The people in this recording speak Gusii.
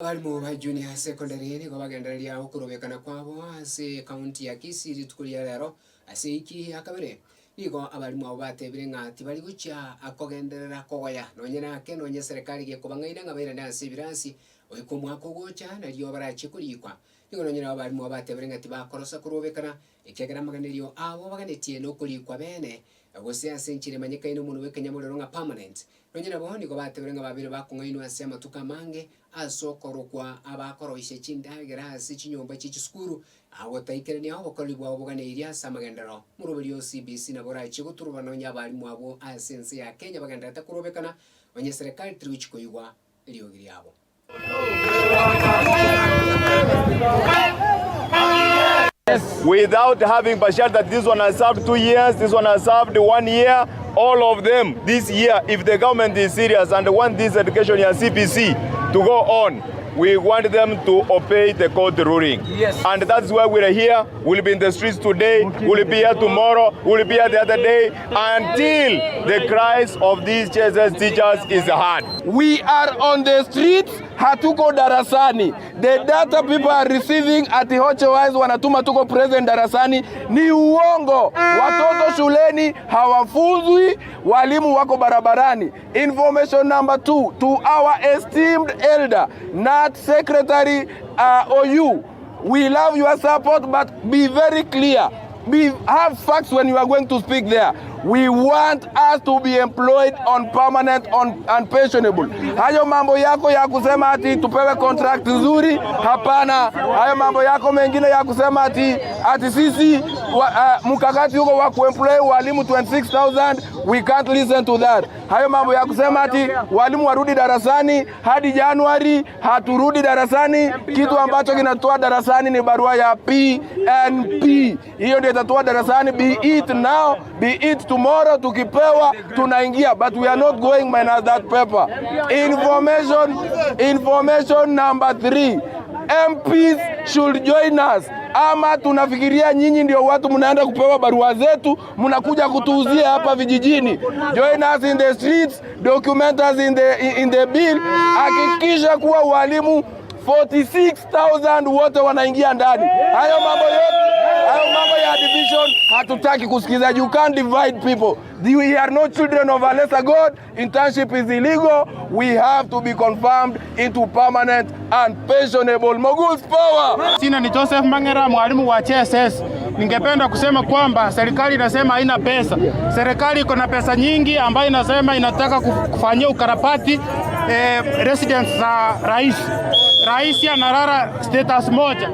Abalimu ba Junior Secondary nigo bagendereria okorobekana kwabo ase ekaunti ya Kisii rituko ria rero ase eiki ya kabere. Nigo abalimu abwo batebire ng'a tibari gochia kogenderera kogoya nonye nake nonye eserekari gekobang'aina ng'a bairane ase ebirasi goika omwaka ogocha nario barachie korikwa. Nigo nonye nabo abalimu abwo batebire ng'a tibakorosa korobekana ekiagera amaganerio abo baganetie nokorikwa bene gose ase enchera emanyekaine omonwe bw'ekenyamorero ng'a permanent. Nonye nabo nigo batebire ng'a babeire bakong'ainwa ase amatuko amange ase okorokwa abakoroisia chindagera ase chinyomba chie chisukuru, agotaikerania obokoreri bwabo boganeirie ase amagenderero. Moroberi o CBC nabo orachie goturuba nonye abalimu abwo ase ense ya Kenya bagendererete korobekana, onye serikali teri gochia koigwa eriogi riabo. Without having partiality that this one has served 2 years, this one has served one year, all of them this year, if the government is serious and want this education ya CBC to go on, we want them to obey the court ruling. Yes. And that's why we're here. We'll be in the streets today, we'll be here tomorrow, we'll be here the other day, until the cries of these JSS teachers is heard. We are on the streets, hatuko darasani. The data people are receiving at Hoche Wise wanatuma tuko present darasani ni uongo. Watoto shuleni hawafunzwi, walimu wako barabarani. Information number two to our esteemed elder, not secretary OU. We love your support, but be very clear. Be, have facts when you are going to speak there. We want us to be employed on permanent on, and pensionable. Hayo mambo yako ya kusema ati tupewe contract nzuri, hapana. Hayo mambo yako mengine ya kusema ati sisi wa, mkakati huko wa kuemploy walimu 26,000 we can't listen to that. Hayo mambo ya kusema ati walimu warudi darasani hadi Januari, haturudi darasani. Kitu ambacho kinatoa darasani ni barua ya PNP, hiyo ndio itatoa darasani. Be it now, be it tomorrow, tukipewa tunaingia, but we are not going minus that paper. Information number three, MPs should join us. Ama tunafikiria nyinyi ndio watu mnaenda kupewa barua zetu, mnakuja kutuuzia hapa vijijini. Join us in the streets, document us in the bill. Hakikisha kuwa walimu 46,000 wote wanaingia ndani. Hayo mambo yote, hayo mambo ya division hatutaki kusikiza. You can't divide people. We are not children of a lesser God. Internship is illegal. We have to be confirmed into permanent and pensionable. Moguls power. Jina ni Joseph Mangera, mwalimu wa JSS. Ningependa kusema kwamba serikali inasema haina pesa. Serikali iko na pesa nyingi ambayo inasema inataka kufanyia ukarabati residence za rais. Rais analala status moja.